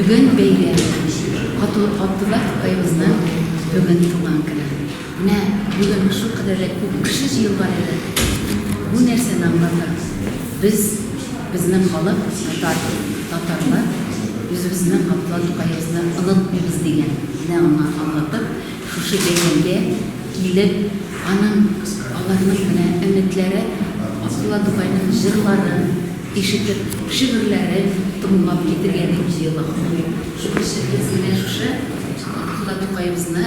Бүген бәйрәм. Габдулла Тукаебызның бүген туган көне. Менә бүген шулкадәр дә күп кеше җыелган иде. Бу нәрсәне аңлата? Без, безнең халык, татар, татарлар, үзебезнең Габдулла Тукаебызны онытмыйбыз дигән не аңлатып, шушы бәйрәмгә килеп, аның, аларның менә өметләре Габдулла Тукайның җырларын ишетеп, шигырьләрен тыңлап китергә дип җыела халык. Шуның өчен без менә шушы Габдулла Тукаебызны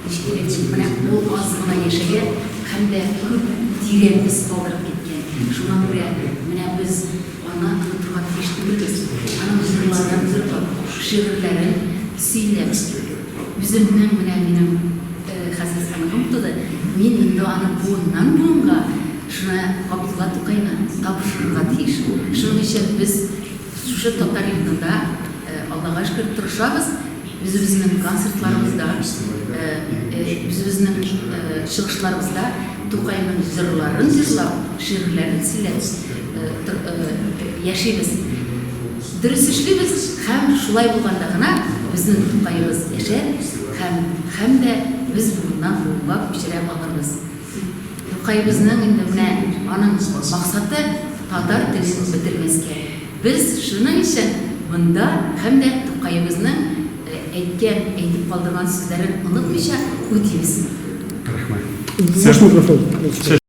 ничек дип әйтим, менә ул аз гына яшәгән һәм дә күп тирән эз калдырып киткән. Шуңа күрә менә без аны онытырга тиеш түгелбез. Аның җырларын җырлап, шигырьләрен сөйләп, үземнең менә минем хәзер оныгым туды, мин инде аны буыннан-буынга шуны Габдулла Тукайны тапшырырга тиеш. Шуның өчен без шушы татар йортында, Аллага шөкер, тырышабыз, үзебезнең концертларыбызда, үзебезнең чыгышларыбызда Тукайның җырларын җырлап, шигырьләрен сөйләп яшибез. Дөрес эшлибез һәм шулай булганда гына безнең Тукаебыз яшәр һәм һәм дә без буыннан-буынга күчерә алырбыз. Тукаебызның инде менә аның максаты татар телен бетермәскә. Без шуның өчен монда һәм дә Тукаебызның әйткән, әйтеп калдырган сүзләрен онытмыйча үтибез. Рәхмәт. Можно микрофон?